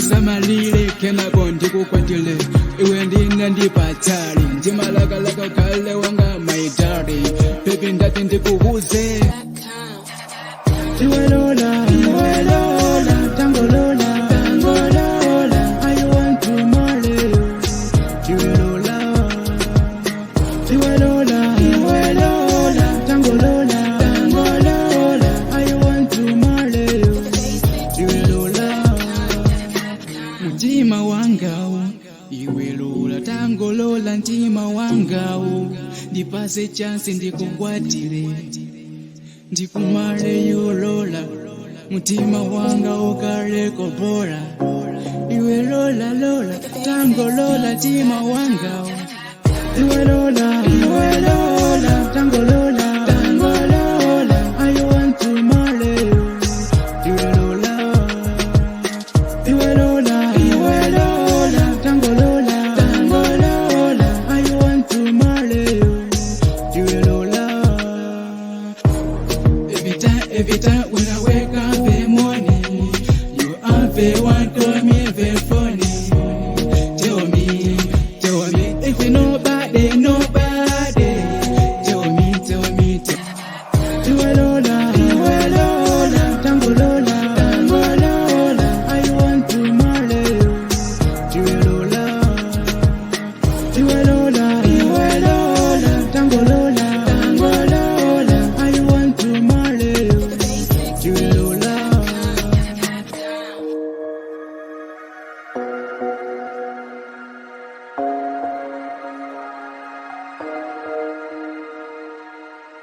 Ndikusamalile, kenako ndikukwatile. Iwe ndine ndipatali, ndimalakalaka ukhale wanga, my darling. Baby, ndati ndikuuze. Iwe Lola, iwe Lola, tango Lola, tango Lola, I want to marry you. Iwe Lola, iwe Lola, iwe Lola, tango Lola, tango Lola, I want to marry you. Iwe Lola, Mtima wangawu, iwe Lola, tangolola mtima wangawu, ndipase chance ndikukwatire, ndikumale Lola, mtima wanga ukaleko bora. Iwe Lola, Lola, tangolola mtima wangawu. Iwe Lola, iwe Lola, tango Lola, tango Lola, I want to marry you. Iwe Lola, iwe Lola, iwe Lola, tango Lola, tango Lola, I want to marry you. Iwe Lola. Every time, every time when